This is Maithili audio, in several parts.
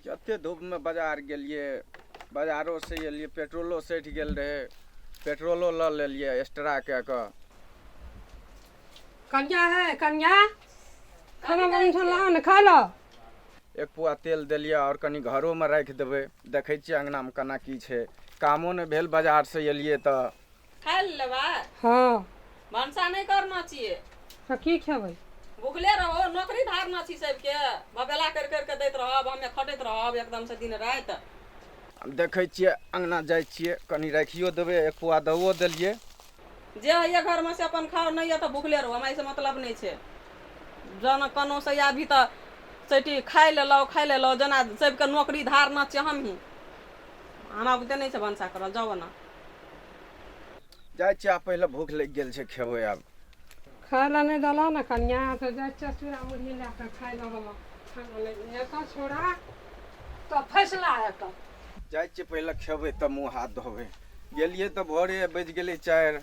जते धूपमे बाजार गेलियै, बाजारोसँ एलियै, पेट्रोलो सठि गेल रहै, पेट्रोलो लऽ लेलियै एक्स्ट्रा कए कऽ। कनिया है कनिया, खाना बन छौ, लाओ ने खा लो। एक पुआ तेल देलियै आओर कनि घरोमे राखि देबै। देखै छियै अङ्गनामे केना की छै। कामो नहि भेल, बाजारसँ एलियै तऽ खाइ लए लेबै? हँ। भनसा नहि करना छियै। तऽ की खेबै? भुखले रहो। नौकरी धारना छी सबके, बबेला करि करि के दैत रहब, हमे खटैत रहब एकदम से दिन राति। आब देखै छियै, अङ्गना जाइ छियै, कनि राखियो देबै। एक पुआ दओ देलियै। जे होइए घरमे से अपन खाउ, नहि यऽ तऽ भुखले रहू, हमरा एहिसँ मतलब नहि छै। जहन कोनोसँ आबी तऽ सैटी खाइ लेलहुँ, खाइ लेलहुँ, जेना सबके नौकरी धारना छियै हमही। हमरा बुते नहि छै भनसा करल, जाउ ओना। जाइ छियै आब, पहिले भूख लागि गेल छै, खेबै आब। खाय लए नहि देलह ने कनिया, तऽ जाइ छियै चूड़ा मुरही लए कऽ खाय लगलहुँ। खाना नहि हेतऽ छोड़ा तऽ फैसला हेतऽ। जाइ छियै, पहिले खेबै तऽ मुँह हाथ धोबै। गेलियै तऽ भोरे, बजि गेलै 4।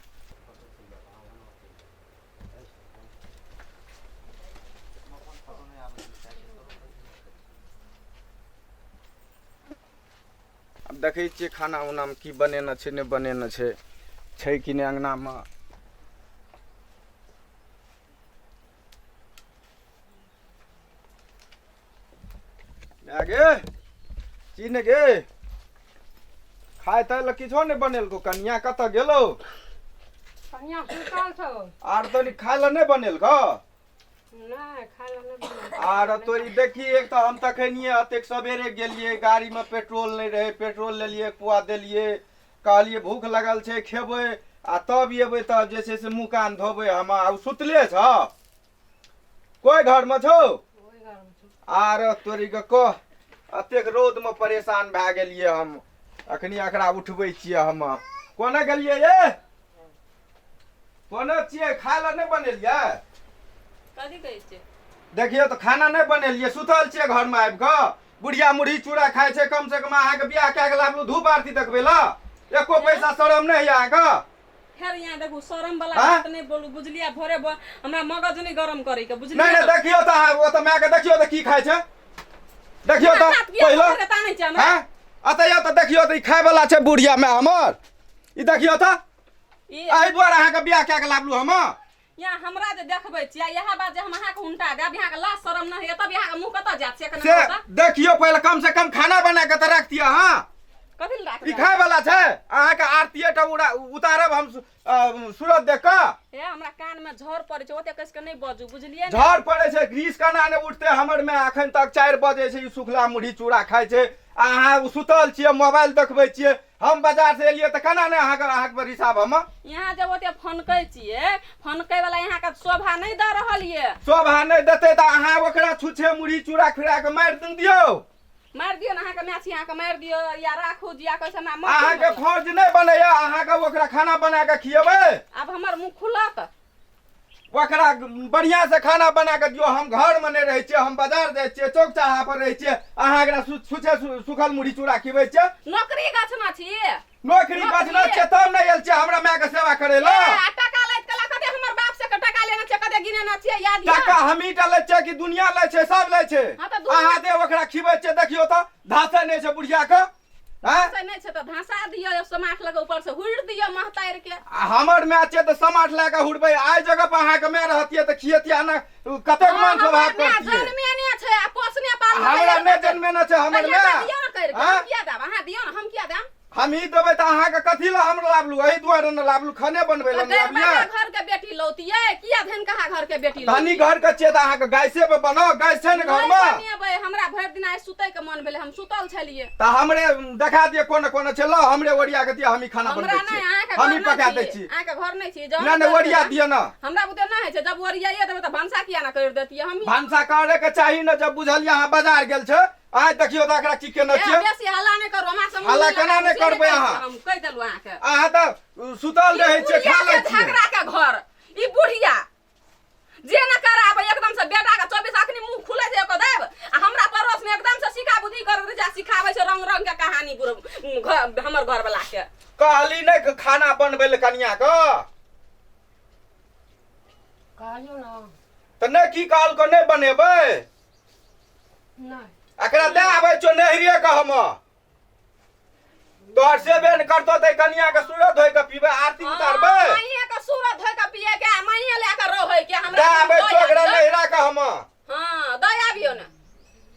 आब देखै छियै खाना उनामे की बनेने छै, नहि बनेने छै, छै कि नहि अङ्गनामे। माय गे, की ने गे, खाय ताय लए किछो नहि बनेलको? कनिया कतऽ गेलो? कनिया सुतल छौ। आर तनी खाय लए नहि बनेलको? नहि, खाय लए नहि बनेलको। आर तोरी देखी, एक तऽ हम तखनिये एतेक सवेरे गेलियै, गाड़ीमे पेट्रोल नहि रहै, पेट्रोल लेलियै, एक पुआ देलियै। कहलियै भूख लगल छै, खेबै आ तब एबै, तब जे छै से मुँह कान धोबै हम। आ सुतले छ? कोइ घरमे छौ? ओहि घरमे छौ। आर तोरी के कह, एतेक रौदमे परेशान भए गेलियै हम। अखनी एकरा उठबै छियै हम। कोना गेलियै ये? कोना छियै? खाय लए नहि बनेलियै? कथी कहै छियै? देखियौ तऽ, खाना नहि बनेलियै, सुतल छियै घरमे आबि कऽ, बुढ़िया मुरही चूड़ा खाइ छै। कम से कम अहाँके बियाह कए कऽ लाबलू धूप आरती देखबै लए? एको पैसा शरम नहि होइए अहाँके? फेर यहाँ देखू, शरम वाला आँय? बात नहि बोलू, बुझलियै? भोरे हमरा मगज नहि गरम करे के, बुझलियै? नहि नहि, देखियौ तऽ अहाँ ओतऽ मायके देखियौ तऽ की खाइ छै, देखियौ तऽ। हाथ किया पहिला पकड़ि के तानै छै हमरा? आँय? एतऽ यौ तऽ देखियौ तऽ, ई खाय वाला छै बुढ़िया माय हमर? ई देखियौ तऽ। ई एहि दुआरे अहाँके बियाह कए कऽ लाबलू हम? यहाँ हमरा जे देखबै छियै, इएह बात जे हम अहाँके उनटा देब, अहाँके लाज शरम नहि होइए, तब अहाँके मुँह कतऽ जायत से कने से कहू तऽ? देखियौ, पहिले कम से कम खाना बना कऽ तऽ रखतियै अहाँ। कथी लए राखबै? ई खाय वाला छै? अहाँके आरतीये टा उड़ा उतारब हम सूरत देख कऽ। हे, हमरा कान में झर पड़ै छै, ओते कस के नहि बजू, बुझलियै ने? झड़ पड़ै छै, ग्रीस केना नहि उठतै? हमर माय अखन तक 4 बजे छै, ई सुखला मुरही चूड़ा खाइ छै आ अहाँ सुतल छियै, मोबाइल देखबै छियै। हम बाजार से एलियै तऽ केना नहि अहाँके अहाँके पर हिसाब हम? यहाँ जे ओते फनकै छियै, फनकै वाला यहाँ के शोभा नहि दऽ रहल ये। शोभा नहि देतै तऽ अहाँ ओकरा छुछे मुरही चूड़ा खुआ कऽ मारि दियौ। मारि दियौ ने अहाँके माय छी, अहाँके मारि दियौ या राखू जिया कैसे हमरा मत अहाँके मतलब। फर्ज नहि बनैया अहाँके ओकरा खाना बना कऽ खियेबै? आब हमर मुँह खुलत? ओकरा बढ़िया से खाना बना कऽ दियौ। हम घरमे नहि रहै छियै, हम बाजार जाइ छियै, चौक चौराहा पर रहै छियै, अहाँ एकरा छुछे सुखल मुरही चूड़ा खिबै छियै। नौकरी गछना छी। नौकरी बचना छियै तब नहि आयल छियै हमरा मायके सेवा करै ए लए। आ टका लैत कला कते हमर बाप से के टका लेने छियै, कते गिनेने छियै, याद टका यऽ? हमही टा लै छियै कि दुनिया लै छै? सब लै छै। हाँ तऽ दुनिया- अहाँ जे ओकरा खिबै छियै, देखियौ तऽ धासै नहि छै बुढ़िया के। आँय? से नहि छै तऽ धंसा दियौ, समाठ लगे ऊपर से हुड़ि दियौ महतारि के। आ हमर माय छै तऽ समाठ लए कऽ हुड़बै। आइ जगह पर अहाँके माय रहतियै तऽ खियतियै ने, कतेक मान हमर स्वभाव माय करतियै। जन्मेने छै आ पोसने पालने हमरा नहि जन्मेने छै हमर दियौ माय। ने करि के। आँय? हम किया देब? अहाँ दियौ ने, हम किया देब? हम ही देबै तऽ अहाँके कथी लए हम लाबलू? एहि दुआरे ने लाबलू, खाने बनबै लए ने गैर लाबलियै? घर के बेटी लौतियै किया? धन कहा घर के बेटी धनी घर के छियै तऽ अहाँके गैसे पे बनाउ, गैस छै ने घरमे। बनेबै। हमरा भरि दिन आइ सुतै के मन भेलै, हम सुतल छलियै। तऽ हमरे देखा दिअ कोन कोन छै, लऽ हमरे ओरिया के दिअ, हमही खाना हमरा बनबै नहि छियै, अहाँके घर हमही नहि पका छी। दै छी। अहाँके घर नहि छी जहन नहि नहि, ओरिया दिअ ने। हमरा बुते नहि होइ छै। जब ओरियाइए देबै तऽ भनसा किया ने करि देतियै हम? भनसा करे के चाही ने, जब बुझलियै अहाँ बाजार गेल छै। आइ देखियौ तऽ एकरा की केने ए, छियै। बेसी हल्ला नहि करू हमरा से। हल्ला केना नहि करबै अहाँ? हम कहि देलहुँ अहाँके। अहाँ तऽ सुतल रहै छियै, खा लै छियै। झगड़ा के घर ई बुढ़िया जे न कराबे एकदम से बेटा के 24 अखनी मुंह खुले छै एको देब आ हमरा पड़ोस में एकदम से सिखा बुद्धि कर जा सिखाबै छै रंग रंग के कहानी घर हमर घर वाला के। कहली नहि खाना बनबै लए कनिया के? कहलियौ ने। तऽ नहि की कहलको, नहि बनेबै? नहि। एकरा दए आबै छौ नैहरिए के हम तोहर सेबे ने करतौ तऽ कनिया के सूरत धोइ के पीबै आरती उतारबै माइये के सूरत धोइ के पिए के आ माइये लए के रहै के हमरा दए आबै दऽ छौ एकरा आबियौ। नैहरा के हम हाँ दऽ आबियौ ने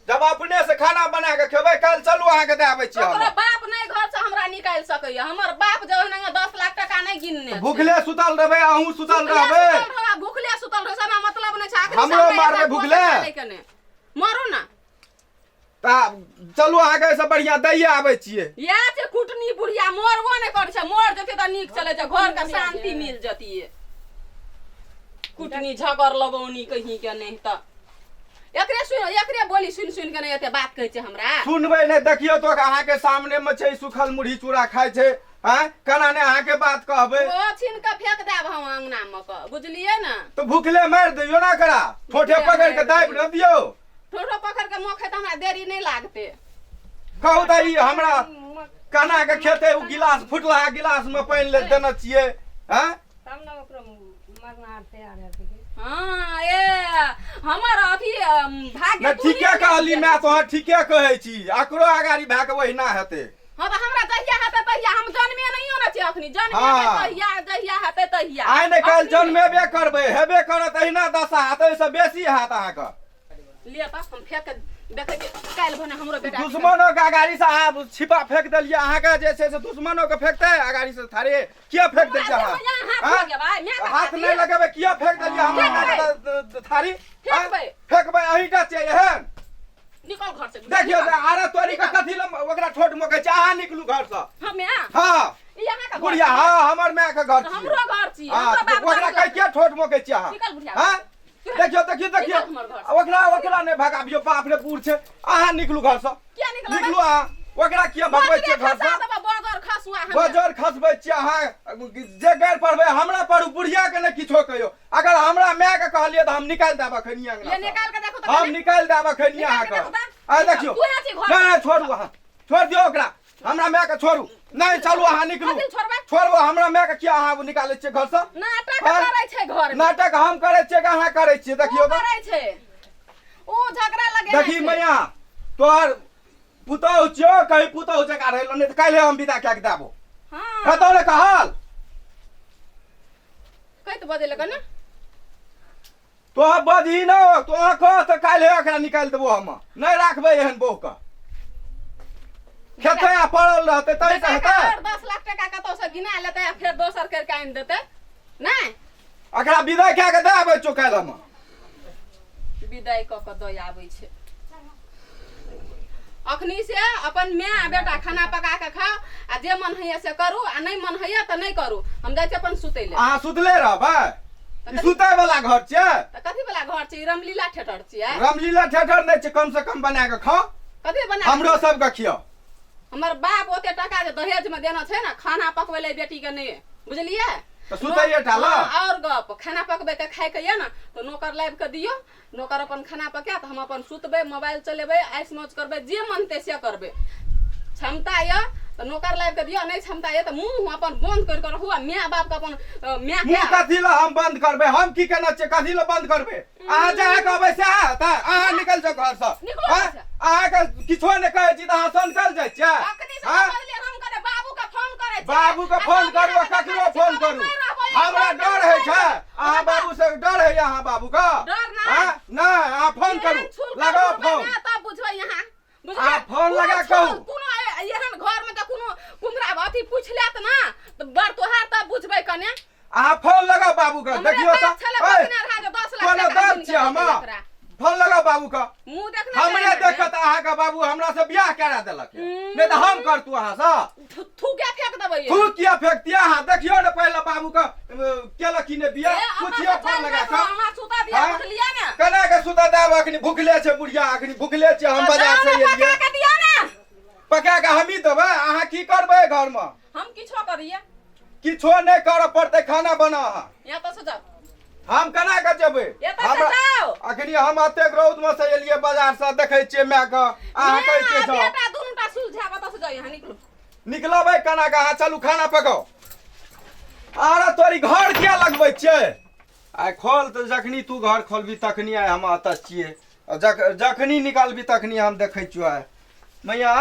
जब अपने से खाना बना के खेबै काल्हि चलू अहाँके दए आबै छी हम ओकरो बाप नहि घर से हमरा निकालि सकैया हमर बाप जे ओहिना 10 लाख टका नहि गिनने छै। भुखले सुतल रहबै अहूँ सुतल भुखले रहबै सुतल रहबै, भुखले सुतल रहबै हमरा मतलब नहि छै आखिरी हमरो समय मारबै एतऽ भुखले? कोन से के नहि मरू ना तऽ चलू अहाँके एहिसँ बढ़िआँ दैये आबै छियै इएह छै कुटनी बुढ़िया मरबो नहि करै छै मर जेतै तऽ नीक चलै छै घर के शांति मिल जतियै कुटनी झगड़ लगौनी कहीं के नहि तऽ एकरे सुन एकरे बोली सुनि सुनि के नहि एते बात कहै छै हमरा सुनबै नहि देखियौ तो अहाँके सामने मे छै सुखल मुरही चूड़ा खाइ छै आँय केना नहि अहाँके बात कहबै ओ छीन के फेंक देब हम अंगना मे के बुझलियै ने तऽ भुखले मारि दियौ ने एकरा ठोठे पकड़ि के दाबि ने दियौ ठोठो पकड़ के मोखे तऽ हमरा देरी नहि लागतै कहू तऽ ई हमरा केना के खेतै ओ गिलास फुटलाहा गिलास मे पानि ले देने छियै आँय तब ने ओकरो मरना तैयार हेतै की। हाँ ए हमर अथी भाग्य नहि तू ठीके नहि कहली माय तोहर ठीके कहै छी अकरो अगाड़ी भए कऽ ओहिना हेतै हाँ तऽ हमरा जहिया हेतै तहिया हम जन्मे नहियो ने छी अखनी जन्मेबै तहिया जहिया हेतै तहिया आइ ने काल्हि अखनी नहि। जन्मेबे करबै हेबे करत अहिना दशा हेतै ओहिसँ बेसी हैत अहाँके लिअ तऽ हम फेक के देखै छियै काल्हि भने हमरो बेटा दुश्मनो के अगाड़ी से अहाँ छिपा फेंक देलियै अहाँके जे छै से दुश्मनो के फेंकतै अगाड़ी से थारे किया फेंक देलियै अहाँ हाथ आँय? लगेबै माय के हाथ नहि लगेबै किया फेंक देलियै हमरा फेंकबै। मायके थारी आँय? फेंकबै। फेंकबै अहींटा छियै एहन निकल घर से देखियौ तऽ आरे तोरी के कथी लए ओकरा ठोट मोकै छै अहाँ निकलू घर से हमे हँ ई अहाँ के घर बुढ़िया हँ हमर माय के घर छियै हमरो घर छी हँ हमरो बाप ओकरा दादा कहै किया ठोट मोकै छियै अहाँ निकल बुढ़िया हँ देखियौ देखियौ देखियौ निकल हमर घर से। ओकरा ओकरा नहि भगाबियौ बाप रे बूढ़ छै अहाँ निकलू घर से किया निकलबै निकलू अहाँ ओकरा किया भगबै छियै घर से बजर खसुआ हमे बजर खसबै छियै अहाँ जे गैर पढ़बै हमरा पढ़ू बुढ़िया के नहि किछो कहियौ अगर हमरा माय के कहलियै तऽ हम निकालि देब अखनी अंगना ले से। निकाल के देखो तऽ हम कने। निकालि देब अखनी निकाल अहाँके के देखो तऽ। आ देखियौ तू यहाँ छी घर नहि नहि छोड़ू अहाँ छोड़ दियौ ओकरा हमरा माय के छोड़ू नहि चलू अहाँ निकलू कथी छोड़बै? छोड़ू हमरा माय के किया अहाँ निकालै छियै घर से नाटक हाँ? करै छै घर में नाटक हम करै छियै कि अहाँ करै छियै देखियौ ओ तऽ करै छै ओ झगड़ा लगे देखी मैया तोहर पुतहु छियौ कहीं पुतहु जकाँ रहै नहि तऽ काल्हि हम विदा कए के देबो हाँ कतौ ने कहल कहि तऽ बजै लगे ने तोहर बजही न तोहर कह तऽ काल्हि एकरा निकालि देबो हम नहि राखबै एहन बहु के खेतै आ पड़ल रहतै तहि से हेतै और 10 लाख टका कतौ से गिना लेतै आ फेर दोसर करके आनि देतै नहि एकरा विदाइ कए के दए आबै छौ काल्हि हम विदाइ कऽ कऽ दऽ आबै छै अखनी से अपन माय आ बेटा खाना पका के खाओ आ जे मन होइया से करू आ नहि मन होइया तऽ नहि करू हम जाइ छी अपन सुतै लए अहाँ सुतले रहबै ई सुतै वाला घर छियै तऽ कथी वाला घर छै ई रामलीला थिएटर छियै रामलीला थिएटर नहि छै कम से कम बना के खाओ कथी बना के हमरो सबके खियाओ हमर बाप ओते टका जे दहेज में देना छै ने खाना पकबै ले बेटी के नहि बुझलियै तऽ सुतैये टा ल। हाँ, और गप खाना पकबै के खाय के ये ने तऽ नौकर लाबि के दियौ नौकर अपन खाना पकायत हम अपन सुतबै मोबाइल चलेबै ऐश मौज करबै जे मन हेतै से करबै क्षमता यऽ तऽ नौकर लाबि के दियौ नहि क्षमता यऽ तऽ मुँह अपन बंद करि के रहू आ माय बाप के अपन माय मुँह कथी लए हम बंद करबै हम की केना छियै कथी लए बंद करबै अहाँ जहाँ कहबै सएह हेतै अहाँ निकलि जाउ घरसँ निकलू आँय? घरसँ। अहाँके किछो नहि कहै छी तऽ अहाँ सनकल जाइ छियै अखनी से आँय? बजलियै हम कने बाबू के फोन करै छियै बाबू के आ फोन तब करू आ अहाँके ककरो देखै छी, फोन कहबै, करू नहि रहबै, हमरा घर डर मे होइ छै रहबै। अहाँ बाबू से डर होइए अहाँ बाबू के डर नहि। आँय? नहि अहाँ फोन करू एहन छुल लगाउ करबै फोन ने, तब बुझबै यहाँ बुझबै अहाँ फोन लगा कोनो कहू। कोनो एहन घर में तऽ कोनो कुमरा अथी पूछि लेत ना तऽ बड़ तोहार तब बुझबै कने अहाँ फोन लगाउ बाबू के हमरे देखियौ बाप तऽ छलै ओए, बजने रहा जे 10 लाख कोनो टका दर्द गिन छियै के हम देलकै एकरा। फोन लगाउ बाबू के मुँह देखने हमरे छै ने। देखत अहाँके बाबू हमरा से बियाह करा देलक यऽ। नहि तऽ हम करतू अहाँ से थूके फेंक देबै थू किया फेंकतियै अहाँ देखियौ ने पहिले बाबू के केलक कि नहि बियाह पूछियौ फोन लगा कऽ अहाँ सुता दिया हाँ? बुझलियै ने केना के सुता देब अखनी भुखले छै बुढ़िया अखनी भुखले छै हम तऽ बाजार जाउ से ने, एलियै पका के दिअ ने पका के हमही देबै अहाँ की करबै घरमे हम किछो करिए किछो नहि करऽ पड़तै खाना बना अहाँ यहाँ तऽ से जाउ हम केना के जेबै एतऽ से जाउ। अखनी हम एतेक रौद में से एलियै बाजार से देखै छियै माय के अहाँ कहै छियै माय आ जाउ बेटा दुनू टा सुलझाब एतऽ से जाउ यहाँ निकलू निकलबै केना के अहाँ चलू खाना पकाउ आरे तोरी घर किया लगबै छियै आइ खोल तऽ जखनी तू घर खोलबी तखनी आइ हम एतऽ छियै जख जखनी निकालबी तखनी हम देखै छियौ आइ। मैया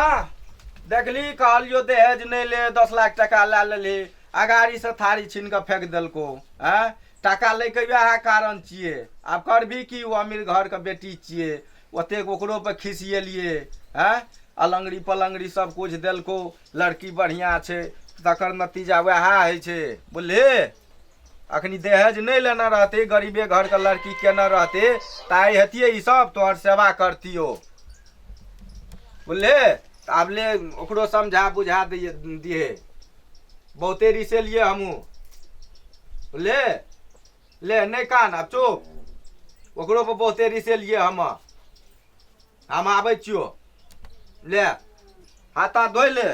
देखली कहलियो दहेज नहि ले 10 लाख टाका लए लेलही अगाड़ीसँ थारी छीन कऽ फेंक देलको। आँय, टाका लैके वएह कारण छियै। आब करबी की, ओ अमीर घरके बेटी छियै, ओतेक ओकरो पर खिसिएलियै। आँय, अलङ्गरी पलङ्गरी सब कुछ देलको, लड़की बढ़िआँ छै, तकर नतीजा वएह होइ छै, बुझलिही? अखनी दहेज नहि लेने रहते, गरीबे घरके लड़की केने रहते तऽ आइ हेतियै ई सब? तोहर सेवा करतियो, बुझले? तऽ आब ले, ओकरो समझा बुझा दिहे दिहे। बहुते रिसेलियै हमहूँ। बुझले? ले, नहि कान आब, चुप। ओकरो पर बहुते रिसेलियै हम आबै छियो। ले, हाथ ताथ धोइ ले।